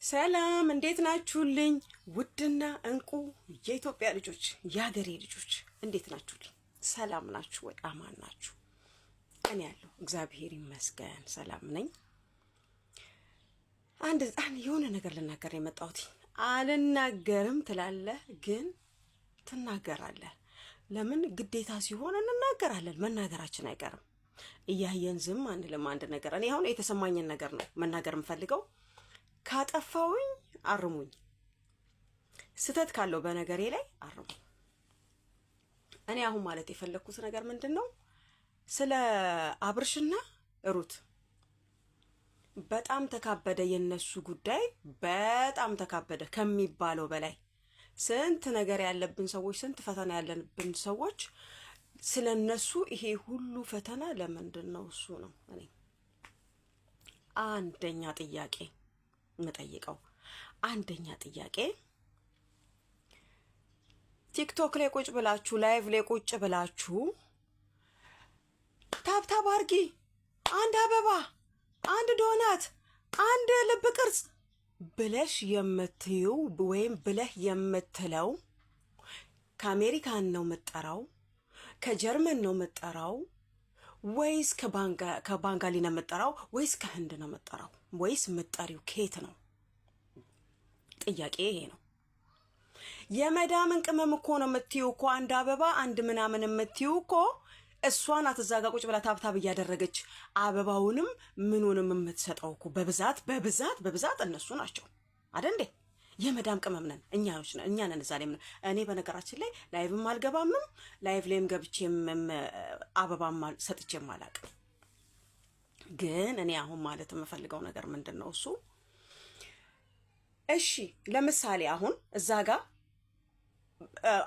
ሰላም እንዴት ናችሁልኝ? ውድና እንቁ የኢትዮጵያ ልጆች፣ የሀገሬ ልጆች፣ እንዴት ናችሁልኝ? ሰላም ናችሁ ወይ? አማን ናችሁ? እኔ ያለሁ እግዚአብሔር ይመስገን ሰላም ነኝ። አንድ የሆነ ነገር ልናገር የመጣሁት። አልናገርም ትላለህ፣ ግን ትናገራለህ። ለምን? ግዴታ ሲሆን እንናገራለን። መናገራችን አይቀርም። እያየን ዝም አንልም። አንድ ነገር እኔ አሁን የተሰማኝን ነገር ነው መናገር የምፈልገው። ካጠፋውኝ አርሙኝ፣ ስህተት ካለው በነገሬ ላይ አርሙኝ። እኔ አሁን ማለት የፈለግኩት ነገር ምንድን ነው? ስለ አብርሽና ሩት በጣም ተካበደ። የነሱ ጉዳይ በጣም ተካበደ ከሚባለው በላይ። ስንት ነገር ያለብን ሰዎች፣ ስንት ፈተና ያለብን ሰዎች ስለ እነሱ ይሄ ሁሉ ፈተና ለምንድን ነው? እሱ ነው እኔ አንደኛ ጥያቄ የምጠይቀው። አንደኛ ጥያቄ፣ ቲክቶክ ላይ ቁጭ ብላችሁ፣ live ላይ ቁጭ ብላችሁ tap tap አርጊ፣ አንድ አበባ፣ አንድ ዶናት፣ አንድ ልብ ቅርጽ ብለሽ የምትይው ወይም ብለህ የምትለው ከአሜሪካን ነው የምጠራው፣ ከጀርመን ነው የምጠራው ወይስ ከባንጋሊ ነው የምጠራው ወይስ ከህንድ ነው የምጠራው ወይስ ምጠሪው ኬት ነው? ጥያቄ ይሄ ነው። የመዳምን ቅመም እኮ ነው የምትይው እኮ። አንድ አበባ፣ አንድ ምናምን የምትይው እኮ እሷ ናት። እዛ ጋ ቁጭ ብላ tap tap እያደረገች አበባውንም ምኑንም የምትሰጠው እኮ በብዛት በብዛት በብዛት እነሱ ናቸው አደ እንዴ? የመዳም ቅመም ነን እኛ ነን። እዛ ላይ እኔ በነገራችን ላይ live ም አልገባምም፣ live ላይም ገብቼም አበባም ሰጥቼም አላቅም። ግን እኔ አሁን ማለት የምፈልገው ነገር ምንድን ነው እሱ፣ እሺ ለምሳሌ አሁን እዛ ጋር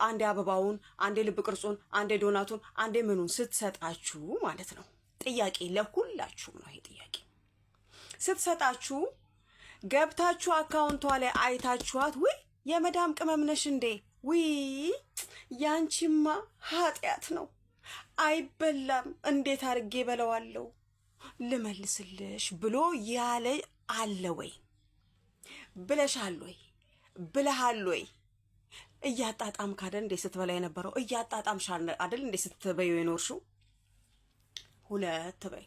አንዴ አበባውን፣ አንዴ ልብ ቅርጹን፣ አንዴ ዶናቱን፣ አንዴ ምኑን ስትሰጣችሁ ማለት ነው። ጥያቄ ለሁላችሁም ነው ይሄ ጥያቄ። ስትሰጣችሁ ገብታችሁ አካውንቷ ላይ አይታችኋት፣ ውይ የመዳም ቅመም ነሽ እንዴ? ውይ ያንቺማ ኃጢአት ነው አይበላም፣ እንዴት አድርጌ በለዋለሁ ልመልስልሽ ብሎ ያለ አለ ወይ? ብለሻል ወይ? ብለሃል ወይ? እያጣጣም ካደል እንዴ ስትበላ የነበረው? እያጣጣምሽ አይደል እንዴ ስትበዩ የኖርሽው? ሁለት በይ።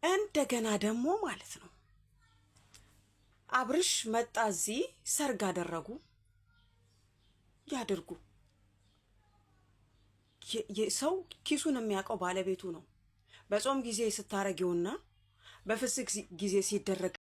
እንደገና ደግሞ ማለት ነው አብርሽ መጣ እዚህ፣ ሰርግ አደረጉ። ያድርጉ። ሰው ኪሱን የሚያውቀው ባለቤቱ ነው። በጾም ጊዜ ስታረጊውና በፍስክ ጊዜ ሲደረግ